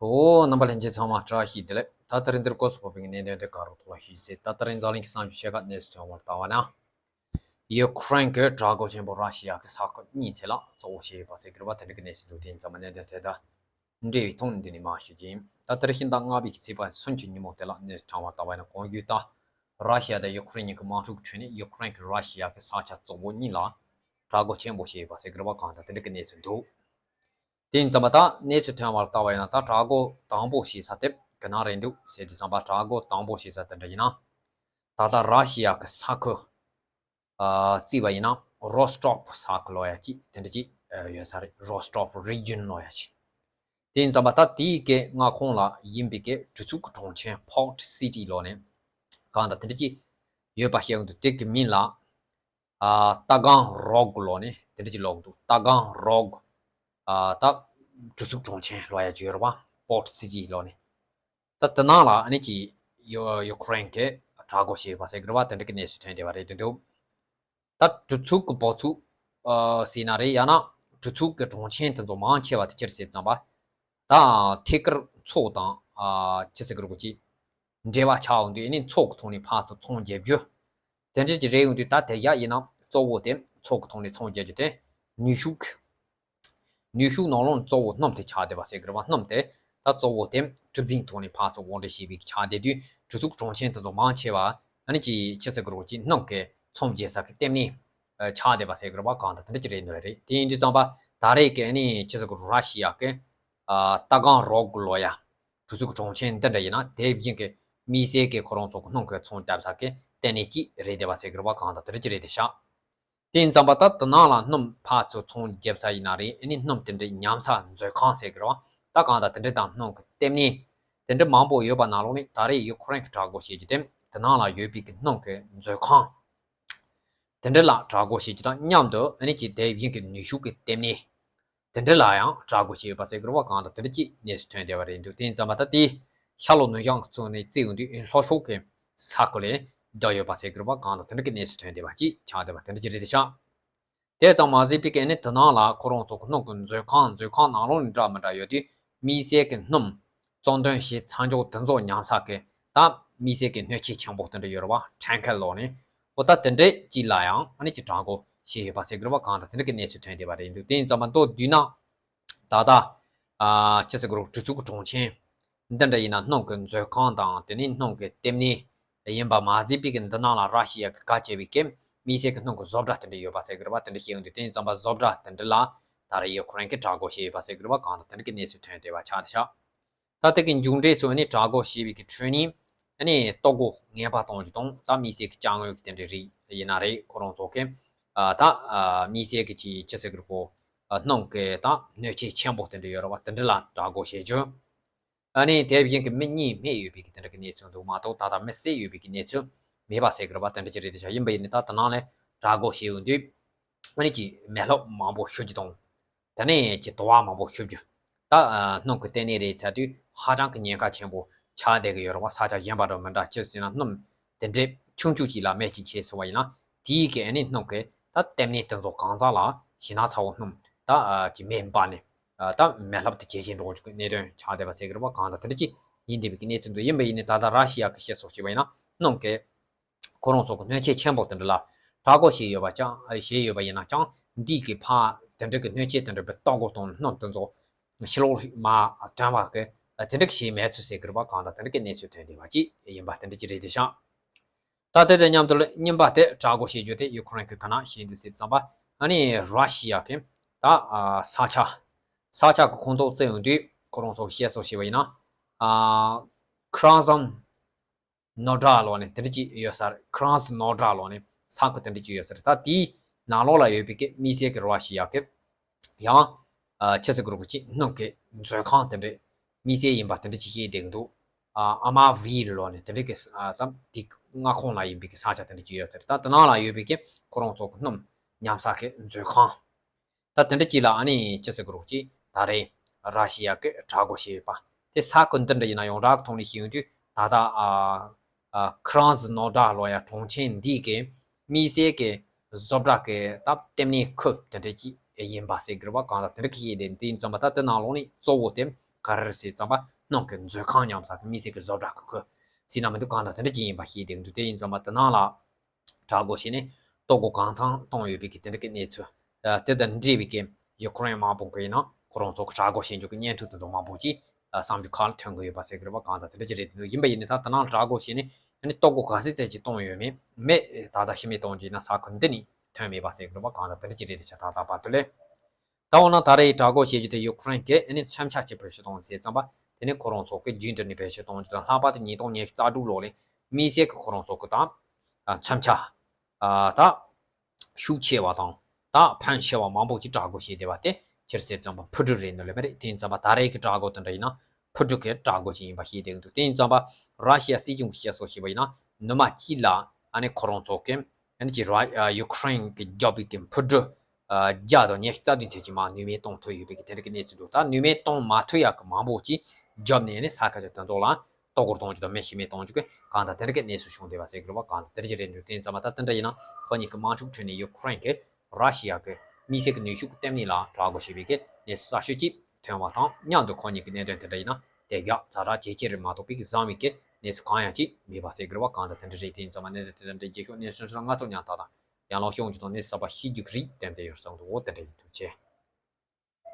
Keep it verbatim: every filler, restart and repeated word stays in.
ཨོ། རྣམ་པ་ལྷན་རྒྱས་ཚང་མ་བཀྲ་ཤིས་བདེ་ལེགས། ད་ལྟ་རིང་འདིར་སྐོར་སུ་བབས་པའི་གནད་དོན་དེ་ག་རུ་ཐོག་ལ་ཞུས་ཚེ། ད་ལྟ་རིང་འཛམ་གླིང་གི་གསར་འགྱུར་ཆེ་ཁག་གནས་སུ་ཐོན་པར་ལྟ་བ་ན། ཡུ་ཁུ་རེན་གྱི་དྲག་རྒོལ་ཆེན་པོ་ར་ཤི་ཡ་གི་ས་ཁུལ་གཉིས་ཐད་ལ་བཙོག་པོ་བྱས་ཡོད་པ་ཟེར་གྱི་རེད་པ། དེ་འདྲ་གི་གནས་ཚུལ་འདུག་དེ་ཡིན་ཙང་མ་གནད་དོན་དེ་དང་འབྲེལ་བའི་ཐོག་ནས་འདི་ནས་མར་ཞུ་རྒྱུ་ཡིན། ད་ལྟ་རིང་ཤིང་སྟག་ལྔ་པའི་གི་ཚེས་པ་སུམ་ཅུ་ཉིན་མོ་དེ་ལ་གནས་སུ་དྲངས་པར་ལྟ་བ་ན། གོང་ཞུས་ལྟར་ར་ཤི་ཡ་དང་ཡུ་ཁུ་རེན་གཉིས་ཀྱི་དམག་འཁྲུག་ཁྲོད་ནས་ཡུ་ཁུ་རེན་གྱིས་ར་ཤི་ཡ་གི་ས་ཆ་བཙོག་པོ་གཉིས་ལ་དྲག་རྒོལ་ཆེན་པོ་བྱས་ཡོད་པ་ཟེར་གྱི་རེད་པ། གང་ལྟར་དེ་འདྲ་གི་གནས་ཚུལ་འདུག་དེ་ཡིན་ཙང་མ་ད་གནས་ཚུལ་ཐོན་པར་ལྟ་བ་ཡིན་ན། ད་དྲག་རྒོལ་དང་པོ་བྱེད་ས་དེ་ག་ན་རེད་འདུག་ཟེར་དུས་ཙམ་པ། དྲག་རྒོལ་དང་པོ་བྱེད་ས་དེ་འདྲ་ཡིན་ན། ད་ལྟ་ར་ཤི་ཡ་གི་ས་ཁུལ་ཨ་བརྩིས་པ་ཡིན་ན། རོ་སི་ཏྲོབ་ས་ཁུལ་ལབ་ཡ་ཅིག་དེ་འདྲ་ཅིག་ཨ་ཡོད་ས་རེད། རོ་སི་ཏྲོབ་རི་ཇན་ལབ་ཡ་ཅིག་དེ་ཡིན་ཙང་མ་ད་དེའི་གི་མངའ་ཁོངས་ལ་ཡིན་པའི་གི་གྲུ་ཚུགས་ཀྱི་གྲོང་ཁྱེར་Port City ལབ་ནས་གང་ལྟར་དེ་འདྲ་ཅིག་ཡོད་པ་ཤེས་ཀྱི་འདུག་དེ་གི་མིང་ལ་ཨ་ཏ་གང་རོག་ལབ་ནས་དེ་འདྲ་ཅིག་ལབ་ཀྱི་འདུག་ཏ་གང་རོག་ཨ་ད་གྲུ་ཚུགས་གྲོང་ཁྱེར་ལབ་ཡ་ཅིག་ཡོད་རེད་པ། Port City ལབ་ནས། ད་དེ་ནང་ལ་ཨ་ནི་ཅིག་ཡུ་ཡུ་ཁུ་རེན་གྱིས་དྲག་རྒོལ་བྱས་ཡོད་པ་ཟེར་གྱི་རེད་པ། དེ་འདྲ་གི་གནས་ཚུལ་ཐོན་བསྡད་པ་རེད་འདུག་ད་གྲུ་ཚུགས་ཀྱི་འབབ་ཚུགས་ཨ་ཟེར་ན་རེད། ཡང་ན་གྲུ་ཚུགས་ཀྱི་གྲོང་ཁྱེར་དེ་ཚོ་མང་ཆེ་བ་དེ་ཅི་རེད་ཟེར་ཙམ་པ། ད་ཐད་ཀར་མཚོ་དང་ཨ་ཅི་ཟེར་གྱི་རེད་གོ་ཅིག་འབྲེལ་བ་ཆགས་ཡོང་དུས་ཨ་ནི་མཚོ་གི་ཐོག་ནས་ཕར་ཚུར་ཚོང་རྒྱག་རྒྱུ། དེ་འདྲ་ཅིག་རེད་ཡོང་དུས། ད་དེ་ཡག་ཡིན་ན་གཙོ་བོ་དེ་མཚོ་གི་ཐོག་ནས་ཚོང་རྒྱག་རྒྱུ་དེ་ནུས་ཤུགས་ནུས་ཤུགས་ནང་ལོགས་གཙོ་བོ་སྣུམ་དེ་ཆགས་བསྡད་པ་ཟེར་གྱི་རེད་པ། སྣུམ་དེ་ད་གཙོ་བོ་དེ་གྲུ་གཟིངས་ཐོག་ནས་ཕར་ཚུར་དབོར་འདྲེན་བྱས་པའི་ཆགས་བསྡད་དུས། གྲུ་ཚུགས་གྲོང་ཁྱེར་དེ་ཚོ་མང་ཆེ་བ་ཨ་ནི་ཅིག་ཅི་ཟེར་གྱི་རེད་གོ་ཅིག་སྣུམ་གྱི་ཚོང་རྒྱག་ས་གི་ལྟེ་གནས་ཨ་ཆགས་བསྡད་པ་ཟེར་གྱི་རེད་པ། གང་ལྟར་དེ་འདྲ་ཅིག་རེད་འདུག་དེ་ཡིན་དུས་ཙམ་པ་ད་རེས་ཀྱི་ཨ་ནི་ཅི་ཟེར་གྱི་རེད། ར་ཤི་ཡ་གི་ཨ་ཏ་གང་རོག་ལབ་ཡ་གྲུ་ཚུགས་གྲོང་ཁྱེར་འདི་འདྲ་ཡིན་ན། དེ་བཞིན་གྱི་དམིགས་བསལ་གྱི་ཁོ་རང་ཚོ་གི་སྣུམ་གྱི་ཚོང་བརྒྱབ་ས་གི་ལྟེ་གནས་ཅིག་རེད་བསྡད་པ་ཟེར་གྱི་རེད་པ། གང་ལྟར་དེ་འདྲ་ཅིག་རེད་བསྡད་ཤག་དེ་ཡིན་ཙམ་པ་ད་དེ་ནང་ལ་སྣུམ་ཕར་ཚུར་ཚོང་རྒྱག་ས་ཡིན་ན་རེད། ཨ་ནི་སྣུམ་དེ་འདྲའི་ཉམས་ས་མཛོད་ཁང་ཟེར་གྱི་རེད་པ། ད་གང་ལྟར་དེ་འདྲ་དང་སྣུམ་གྱི་ལྟེ་གནས་དེ་འདྲ་མང་པོ་ཡོད་པ་ནང་ལོགས་ནས། ད་རེས་ཡུ་ཁུ་རེན་གྱིས་དྲག་རྒོལ་བྱེད་རྒྱུ་དེ་དེ་ནང་ལ་ཡོད་པའི་གི་སྣུམ་གྱི་མཛོད་ཁང་དེ་འདྲ་ལ་དྲག་རྒོལ་བྱེད་རྒྱུ་དང་མཉམ་དུ། ཨ་ནི་ཅིག་དེ་བཞིན་གྱི་ནུས་ཤུགས་ཀྱི་ལྟེ་གནས་དེ་འདྲ་ལ་ཡང་དྲག་རྒོལ་བྱས་ཡོད་པ་ཟེར་གྱི་རེད་པ། གང་ལྟར་དེ་འདྲ་ཅིག་གནས་ཚུལ་ཐོན་བསྡད་པ་རེད་འདུག་དེ་ཡིན་ཙམ་པ་ད་དེ་ཤར་ལྷོ་ནུབ་བྱང་གི་ཕྱོགས་ནས་བརྩིས་ཡོང་དུས་ལྷོ་ཕྱོགས་ཀྱི་ས་ཁུལ་ལ་བསྡད་ཡོད་པ་ཟེར་གྱི་རེད་པ། གང་ལྟར་དེ་འདྲ་གི་གནས་ཚུལ་ཐོན་བསྡད་པ་ཅིག་ཆགས་བསྡད་པ་དེ་འདྲ་ཅིག་རེད་བསྡད་ཤག་དེ་ཙམ་མ་ཟད་པའི་གི་ཨ་ནི་དེ་ནང་ལ་ཁོ་རང་ཚོ་གི་སྣུམ་གྱི་མཛོད་ཁང་། མཛོད་ཁང་ནང་ལོགས་ནས་འདྲ་མི་འདྲ་ཡོད་དུས། དམིགས་བསལ་གྱི་སྣུམ་བཙོང་འདོན་བྱེད་ས་ཆ་དེ་ཚོ་ཉམས་ས་གི་ད་དམིགས་བསལ་གྱི་སྣོད་ཆས་ཆེན་པོ་དེ་འདྲ་ཡོད་རེད་པ། ཊེང་ཀར་ལབ་ནས། འོ་ད་དེ་འདྲའི་ཅིག་ལ་ཡང་ཨ་ནི་ཅིག་དྲག་རྒོལ་བྱས་ཡོད་པ་ཟེར་གྱི་རེད་པ། གང་ལྟར་དེ་འདྲ་གི་གནས་ཚུལ་ཐོན་བསྡད་པ་རེད་འདུག་དེ་ཡིན་ཙམ་པ་མདོར་བསྡུས་ན། ད་ལྟ་ཨ་ཅི་ཟེར་གྱི་རེད། གྲུ་ཚུགས་ཀྱི་གྲོང་ཁྱེར་འདི་འདྲ་ཡིན་ན། སྣུམ་གྱི་མཛོད་ཁང་དང་དེ་ནས་སྣུམ་གྱི་ལྟེ་གནས་ཡིན་པ་མ་ཟད་པའི་གི་འདི་ནང་ལ་ར་ཤི་ཡ་གི་གལ་ཆེ་བའི་གི་དམིགས་བསལ་གྱི་སྣུམ་གྱི་བཟོ་གྲྭ་དེ་འདྲ་ཡོད་པ་ཟེར་གྱི་རེད་པ། དེ་འདྲ་བཤད་ཡོང་དུས་དེ་ཡིན་ཙམ་པ་བཟོ་གྲྭ་དེ་འདྲ་ལ་ད་རེས་ཡུ་ཁུ་རེན་གྱིས་དྲག་རྒོལ་བྱས་ཡོད་པ་ཟེར་གྱི་རེད་པ། གང་ལྟར་དེ་འདྲ་གི་གནས་ཚུལ་ཐོན་བསྡད་པ་ཆགས་བསྡད་ཤག་ད་ལྟ་གི་མཇུག་འབྲས་སུ་ཨ་ནི་དྲག་རྒོལ་བྱས་པའི་གི་ཁྲོད་ནས་ཨ་ནི་ལྟོ་གོས་ངན་པ་གཏོང་རྒྱུ་དང་། ད་དམིགས་བསལ་གྱི་ཅ་དངོས་ཀྱི་དེ་འདྲའི་རིགས་ཡིན་ན་རེད། ཁོ་རང་ཚོ་གི་ཨ་ད་ཨ་དམིགས་བསལ་གྱི་ཅི་ཅི་ཟེར་གྱི་རེད་གོ། ཨ་སྣུམ་གྱི་ད་སྣོད་ཆས་ཆེན་པོ་དེ་འདྲ་ཡོད་རེད་པ། དེ་འདྲ་ལ་དྲག་རྒོལ་བྱེད་རྒྱུ། ཨ་ནི་དེ་བཞིན་གྱི་མི་གཉིས་རྨས་ཡོད་པའི་གི་དེ་འདྲ་གི་གནས་ཚུལ་འདུག་མ་གཏོགས། ད་ལྟ་མི་བསད་ཡོད་པའི་གི་གནས་ཚུལ་མེད་པ་ཟེར་གྱི་རེད་པ། དེ་འདྲ་ཅིག་རེད་བསྡད་ཤག་ཡིན་པ་ཡིན་ནའི་ད་དེ་ནང་ལ་དྲག་རྒོལ་བྱས་ཡོང་དུས། ཨ་ནི་ཅིག་མེ་རླབས་མང་པོ་ཤོར་རྒྱུ་དང་། དེ་ནས་ཅིག་དུ་བ་མང་པོ་ཤོར་རྒྱུ། ད་ཨ་སྣུམ་གྱི་ལྟེ་གནས་རེད་ཟེར་དུས་ཧ་ཅང་གི་ཉེན་ཁ་ཆེན་པོ་ཆགས་བསྡད་ཀྱི་ཡོད་རེད་པ། ས་ཆ་གཞན་པ་འདྲ་མི་འདྲ། སྤྱིར་བྱས་ན་སྣུམ་དེ་འདྲའི་ཆུང་ཆུང་ཅིག་ལ་རྨས་ཅིག་བྱས་སོང་བ་ཡིན་ན། དེའི་གི་ཨ་ནི་སྣུམ་གྱི་ད་ལྟེ་གནས་དེ་ཚོ་གང་ཟག་ལ་ཞེད་སྣང་ཚ་བོ། སྣུམ་ད་ཨ་ཅིག་མེ་འབར་ནས་ཨ་ད་མེ་རླབས་དེ་ཇེ་ཆེར་འགྲོ་རྒྱུ་གི་གནད་དོན་ཆགས་བསྡད་པ་ཟེར་གྱི་རེད་པ། གང་ལྟར་དེ་འདྲ་ཅིག་ཡིན་བསྡད་པའི་གི་གནས་ཚུལ་འདུག་ཡིན་པ་ཡིན་ནའི་ད་ལྟ་ར་ཤི་ཡ་གི་བཤད་སྲོལ་བྱས་པ་ཡིན་ན། སྣུམ་གྱི་ཁོ་རང་ཚོ་གི་སྣོད་ཆས་ཆེན་པོ་དེ་འདྲ་ལ་དྲག་རྒོལ་བྱས་ཡོད་པ་ཀྱང་བྱས་ཡོད་པ་ཡིན་ན་ཀྱང་། འདི་གི་ཕར་དེ་འདྲ་གི་སྣོད་ཆས་དེ་འདྲ་བའི་ལྟོ་གོས་དང་སྣུམ་དེ་ཚོ་ཕྱི་ལོགས་མར་ཐོན་པ་གི་དེ་འདྲ་གི་བྱས་མེད་ཚུལ་ཟེར་གྱི་རེད་པ། གང་ལྟར་དེ་འདྲ་གི་གནས་ཚུལ་ཐོན་བསྡད་པ་ཅིག་ཡིན་པ་དེ་འདྲ་ཅིག་རེད་བསྡད་ཤག་ད་དེ་དང་མཉམ་དུ་གཉིས་པ་དེ་དྲག་རྒོལ་བྱེད་རྒྱུ་དེ་ཡུ་ཁུ་རེན་གྱིས་ག་ན་བྱས་འདུག་ཟེར་ཙམ་པ། ཨ་ནི་ར་ཤི་ཡ་གི་ད་ས་ཆ་ས་ཆ་གི་ཁོངས་གཏོགས་བརྩི་ཡོང་དུས། ཁོ་རང་ཚོ་གི་བཤད་སྲོལ་བྱས་པ་ཡིན་ན། ཨ་ཁྲ་ཟན་ནོ་ཌ་ལབ་ནས་དེ་འདྲ་ཅིག་ཡོད་ས་རེད། ཁྲ་ཟན་ནོ་ཌ་ལབ་ནས་ས་ཁུལ་དེ་འདྲ་ཅིག་ཡོད་ས་རེད། ད་དེའི་ནང་ལོགས་ལ་ཡོད་པའི་གི་དམིགས་བསལ་གྱི་ར་ཤི་ཡ་གི་ཡང་ཨ་ཆི་ཟེར་དགོས་རེད་གོ་ཅིག་སྣུམ་གྱི་མཛོད་ཁང་དེ་འདྲ་དམིགས་བསལ་ཡིན་པ་དེ་འདྲ་ཅིག་བཤད་བསྡད་ཀྱི་འདུག་ཨ་ཨ་མ་ཝི་ལབ་ནས་དེ་འདྲ་གི་ཨ་ད་དེ་མངའ་ཁོངས་ལ་ཡིན་པའི་གི་ས་ཆ་དེ་འདྲ་ཅིག་ཡོད་ས་རེད། ད་དེ་ནང་ལ་ཡོད་པའི་གི་ཁོ་རང་ཚོ་གི་སྣུམ་ཉམས་ས་གི་མཛོད་ཁང་། ད་དེ་འདྲ་ཅིག་ལ་ཨ་ནི་ཅི་ཟེར་དགོས་རེད་གོ་ཅིག་ད་རེས་ར་ཤི་ཡ་གིས་དྲག་རྒོལ་བྱས་ཡོད་པ། དེ་ས་ཁུལ་འདི་འདྲ་ཡིན་ན་ཡོངས་གྲགས་ཀྱི་ཐོག་ནས་བཤད་ཡོང་དུས། ད་ལྟ་ཨ་ཨ་ཁྲ་ཟན་ནོ་ཌ་ལབ་ཡ་གྲོང་ཁྱེར་འདི་གི་དམིགས་བསལ་གྱི་བཟོ་གྲྭ་གི་ད་ལྟེ་གནས་ཁུལ་དེ་འདྲ་ཅིག་ཡིན་པ་ཟེར་གྱི་རེད་པ། གང་ལྟར་དེ་འདྲ་གི་བཤད་བསྡད། དེ་ཡིན་ཙམ་པ་ད་དེ་ནང་ལོགས་ནས་གཙོ་བོ་དེ་ག་རེ་རེད་ཟེར་ཙམ་པ། ནང་གི་མཛོད་ཁང་མཉམ་ས་གི་དམིགས་བསལ་གྱི་བཟོ་གྲྭ་ཁུ་ཁུ་ཟེར་ན་མི་འདུག་གང་དང་དེ་འདྲ་ཅིག་ཡིན་པ་ཤེས་བསྡད་ཀྱི་འདུག་དེ་ཡིན་ཙང་མ་དེ་ནང་ལ་གྲགས་འགོ་བྱས་ནས་ལྟོ་གོས་གང་འཚམ་བཏང་ཡོད་པའི་གི་དེ་འདྲ་གི་གནས་ཚུལ། དེ་དང་འབྲེལ་བའི་གི་ཡུ་ཀེ་རེན་དམག་དཔུང་གི་ཡིན་ན་ཁོ་རང་ཚོ་གི་གྲགས་འགོ་བྱེད་འཇུག་གི་བརྙན་ཐུང་དེ་ཚོ་མང་པོ་ཅིག་གསར་འགྱུར་ཁག་ལ་ཐོན་གི་ཡོད་པ་ཟེར་གི་རེད་པ། གང་དང་དེ་འདྲ་ཅིག་རེད་འདུག་ཡིན་པ་ཡིན་ནའི་ད་དེ་ནང་ལ་གྲགས་འགོ་བྱས་ནས་ཡང་ནི་ལྟོ་གོས་ག་ཚད་ཙམ་ཅིག་བཏང་ཡོད་མེད་མེད་ད་ལྟ་ཤི་མེད་གཏོང་རྒྱུ་ཡིན་ན་ས་ཁུལ་འདི་ནས་ཐོན་མེད་པ་ཟེར་གི་རེད་པ། གང་དང་དེ་འདྲ་ཅིག་རེད་དེ་ཆ་ད་ལྟ་བར་དུ་ལས། ད་འོ་ན་ད་རེས་གྲགས་འགོ་བྱེད་རྒྱུ་དེ་ཡུ་ཀེ་རེན་གྱིས་ཨ་ནི་མཚོན་ཆ་ཅིག་བེད་སྤྱོད་གཏོང་ཟེར་ཙམ་པ། དེ་ནི་ཁོ་རང་ཚོ་གི་རྒྱུན་དུ་ནས་བེད་སྤྱོད་གཏོང་རྒྱུ་དང་ལྷག་པར་དུ་ཉིས་སྟོང་ཉི་ཤུ་རྩ་དྲུག་ལོ་ལས་དམིགས་བསལ་གྱི་ཁོ་རང་ཚོ་གི་དང་མཚོན་ཆ་ད་ཤུགས་ཆེ་བ་དང་ད་ཕོན་ཆེ་བ་མང་པོ་ཅིག་གྲགས་འགོ་བྱས་བསྡད་པ་དེ་ཅི་རེད་ཟེར་ཙམ་པ་འཕུར་གྲུ་རེད་འདུག་ལབ་པ་རེད། དེ་ཡིན་ཙམ་པ་ད་རེས་ཀྱི་གྲགས་འགོ་དེ་འདྲ་ཡིན་ན་འཕུར་གྲུ་གི་གྲགས་འགོ་ཅིག་ཡིན་པ་ཤེས་བསྡད་ཀྱི་འདུག་དེ་ཡིན་ཙམ་པ་ར་ཤི་ཡ་སྲིད་གཞུང་གི་བཤད་སྲོལ་བྱས་པ་ཡིན་ན་ནུ་མ་གཅིག་ལ་ཨ་ནི་ཁོ་རང་ཚོ་གི་ཨ་ནི་ཅི་ར་ཡུ་ཀེ་རེན་གྱི་རྒྱབ་པའི་གི་འཕུར་གྲུ་བརྒྱ་དང་ཉི་ཤུ་རྩ་བདུན་ཚད་ཀྱི་མ་ནུས་མེད་གཏོང་ཐུབ་ཡོད་པའི་གི་དེ་འདྲ་གི་གནས་ཚུལ་འདུག་ད་ནུས་མེད་གཏོང་མ་ཐུབ་ཡག་གི་མང་པོ་ཅིག་རྒྱབ་ནས་ནི་ས་ཁ་ཆ་དོན་ཐོག་ལ་ལྟོ་གོས་གཏོང་རྒྱུ་དང་མེ་ཤི་མེ་གཏོང་རྒྱུ་གི་གང་དང་དེ་འདྲ་གི་གནས་ཚུལ་བྱུང་བསྡད་པ་ཟེར་གི་རེད་པ། གང་དང་དེ་འདྲ་ཅིག་རེད་འདུག་དེ་ཡིན་ཙམ་པ་ད་དེ་འདྲ་ཡིན་ན་ཁོ་གཉིས་ཀྱི་དམག་འཁྲུག་ཁྲོད་ནས་ཡུ་ཀེ་རེན་གྱིས་ར་ཤི་ཡ་གི་དམིགས་བསལ་གྱི་ནུས་ཤུགས་བརྟན་གནས་ལ་གྲགས་འགོ་བྱེད་པའི་གི་གནས་ཚུལ་གསར་ཤོས་ཅིག་ཐོན་པ་དང་མཉམ་དུ་ཁོ་གཉིས་ཀྱི་གནད་དོན་དེ་འདྲ་ཡིན་ན་དེ་ག་ཛ་དྲག་ཇེ་ཆེ་རུ་མ་གཏོགས་པའི་གི་བཟང་བའི་གི་གནས་ཚུལ་གང་ཡང་ཅིག་མེད་པ་ཟེར་གི་རེད་པ། གང་དང་དེ་འདྲ་རེད། དེ་ཡིན་ཙམ་པ་གནད་དོན་དེ་འདྲ་རྗེས་ཤོག་གནས་ཚུལ་སྣ་ཚོགས་ཉམས་ཐག་དང་ཡང་ལོག་ཤོག་འཇུ་དང་གནས་ཚུལ་གསར་པ་ཤེས་རྒྱུ་གི་རིགས་ཏན་ཏན་ཡོད་བསམ་འདུག་འོ་དེ་འདྲ་ཡིན། ཐུགས་རྗེ་ཆེ།